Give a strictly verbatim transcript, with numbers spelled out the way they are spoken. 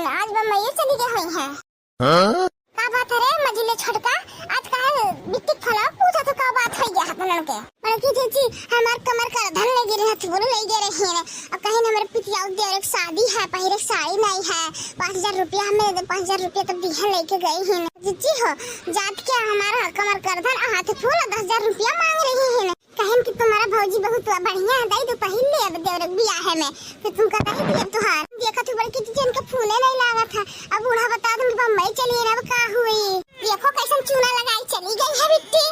आज बम्बई चली गए हुई हैं। हाँ? का बात है रे मझिले छोटका, आज काहे बिट्टी के फोनवा पूछत हो, का बात होइ गया है तोहन के? बड़की जीजी, हमार कमर करधन ले गिरे हथ, बोलो ले गिरे रही है। और कहीं हमारे पितिया देवर के शादी है, पहिरे के साड़ी नहीं है, पाँच हजार रुपया हमें दे दे, पाँच हजार रुपया तो दिहे लेके गई है। जीजी हो, जात के हमारा कमर करधन आ हाथ फूल दस हजार रुपया मांग रही है। कहेन कि तुम्हारा भौजी बहुत बढ़िया है, दई दो पहिन ले अब देवर के बियाह में, फिर तुमका दई दिए तुहार। देखा तू बड़की जीजी इनका फोने नहीं लागत है, अब बूढ़ा बता दूंगी बम्बई चलिए ना, अब का हुई? देखो कैसन चूना लगाई चली गई है बिट्टी।